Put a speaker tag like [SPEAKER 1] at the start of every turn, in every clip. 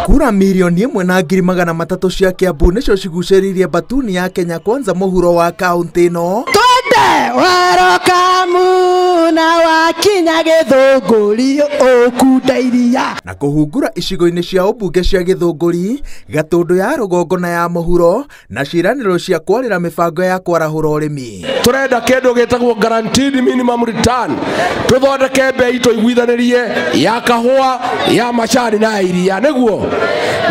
[SPEAKER 1] Kura 1,300,000 cia Kiambu nicio cigucĩrĩirie Batuni ya Kenya Kwanza mũhuro wa kaunti ĩno.
[SPEAKER 2] Twende warokamu na wakinya Gĩthũngũri ũkunda iria.
[SPEAKER 1] Na kũhungura icigo-inĩ cia ũmbunge cia Gĩthũngũri, Gatũndũ ya rũgongo na ya mũhuro na ciĩranĩro cia kwarĩra mĩbango ya kwarahũra ũrĩmi.
[SPEAKER 3] Turenda kĩndũ gĩtagwo guaranteed minimum return, tuthondeke bei tũiguithanĩrie ya kahũa, ya macani na ya iria, nĩguo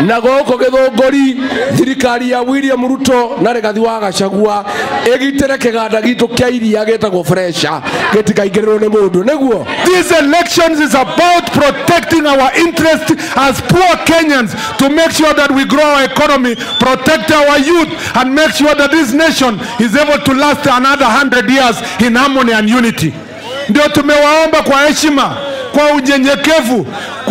[SPEAKER 3] na gũkũ Gĩthũngũri thirikari ya William Ruto na Rigathi wa Gachagua ĩgitĩre kĩganda gitũ kĩa iria gĩtagwo Fresha gĩtikaingĩrĩrwo nĩ mũndũ, nĩguo.
[SPEAKER 4] These elections is about protecting our interest as poor Kenyans to make sure that we grow our economy, protect our youth, and make sure that this nation is able to last another 100 years in harmony and unity. Ndio tumewaomba kwa heshima, kwa unyenyekevu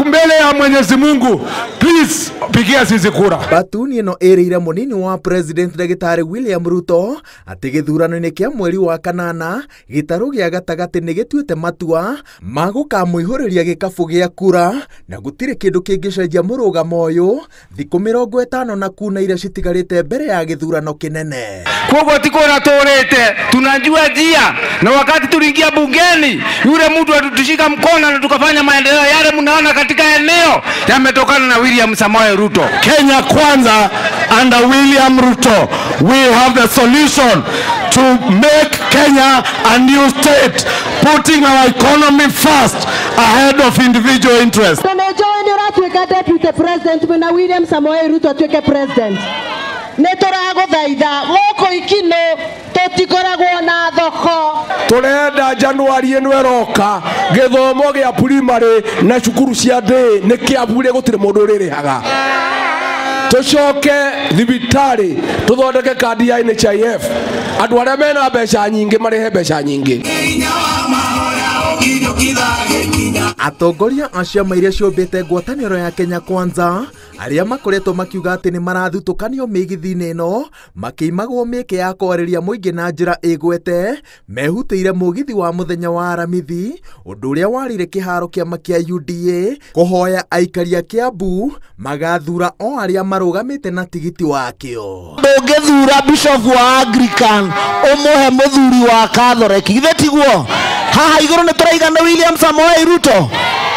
[SPEAKER 4] mbele ya Mwenyezi Mungu, please pigia sisi kura.
[SPEAKER 1] Batuni ĩno ĩrĩire mũnini wa President Ndagĩtarĩ William Ruto atĩ gĩthurano-inĩ kĩa mweri wa kanana gĩtarũ gĩa gatagatĩ nĩ gĩtuĩte matua ma gũkamũihũrĩria gĩkabũ gĩa kura na gũtirĩ kĩndũ kĩngĩcenjia mũrũgamo ũyũ thikũ 50 na kuna iria citigarĩte mbere ya gĩthurano kĩnene.
[SPEAKER 5] Koguo ti kũra tũrĩte, tunajua njia, na wakati tuliingia bungeni yule mtu alitushika mkono na tukafanya maendeleo yale mnaona katika eneo yametokana na William Samoei Ruto.
[SPEAKER 6] Kenya Kwanza under William Ruto, we have the solution to make Kenya a new state, putting our economy first ahead of individual interests.
[SPEAKER 2] Tunajua ni uratuika deputy president na William Samoei Ruto atuike president. Nĩtũragũthaitha gũkũ Ikino tũtikoragwo na thoko.
[SPEAKER 3] Turenda Januari ĩno ĩroka gĩthomo gĩa primary na cukuru cia day nĩ kĩambure, gũtirĩ mũndũ ũrĩrĩhaga. Tũcoke thibitarĩ tũthondeke kandi ya NHIF, andũ arĩa mena mbeca nyingĩ marĩhe mbeca nyingĩ.
[SPEAKER 1] Atongoria a ciama iria ciũmbĩte ngwatanĩro ya Kenya Kwanza arĩa makoretwo makiuga atĩ nĩ marathutũkanio mĩgithi-inĩ ĩno makĩimagwo mĩeke ya kwarĩria mũingĩ na njĩra ĩgwete mehutĩire mũgithi wa mũthenya wa Aramithi, ũndũ ũrĩa warĩire kĩharo kĩama kĩa UDA kũhoya aikari a Kiambu magathura o arĩa marũgamĩte na tigiti wakĩo.
[SPEAKER 7] Ndũngĩthura bishop wa Anglican ũmũhe mũthuri wa Catholic, githĩ tiguo? Haha igũrũ nĩ tũraigana William Samoei Ruto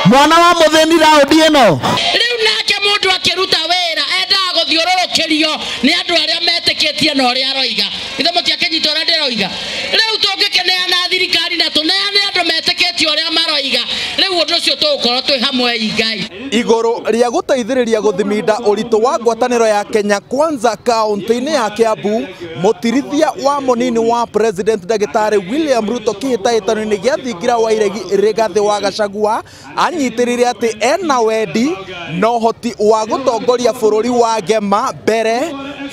[SPEAKER 7] mwana wa mũthĩni raũndi ĩno.
[SPEAKER 8] Rĩu nake mũndũ akĩruta wĩra endaga gũthiũrũrũkĩrio nĩ andũ arĩa metĩkĩtie na ũrĩa aroiga. Ithe mũtiakĩnyita ũrĩa ndĩroiga. Rĩu tũngĩkĩneana thirikari na tũneane andũ metĩkĩtie ũrĩa maroiga, rĩu ũndũ ũcio tũgũkorwo twĩ hamwe Ngai.
[SPEAKER 1] Igũrũ rĩa gũteithĩrĩria gũthiminda ũritũ wa ngwatanĩro ya Kenya Kwanza kaunti-inĩ ya Kiambu, mũtirithia wa mũnini wa President Ndagĩtarĩ William Ruto kĩhĩtahĩtano-inĩ gĩa thingira wa iregi Rigathi wa Gachagua anyitĩrĩire atĩ ena wendi na ũhoti wa gũtongoria bũrũri wa ngema mbere,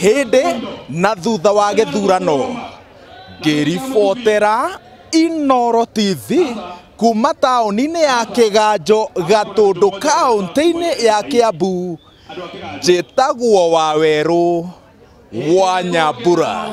[SPEAKER 1] hĩndĩ na thutha wa gĩthurano. Ngĩribotera Inooro TV kuma taũni-inĩ ya Kĩganjo, Gatũndũ, kaũntĩ-inĩ ya Kiambu, njĩtagwo Wawerũ wa Nyambura.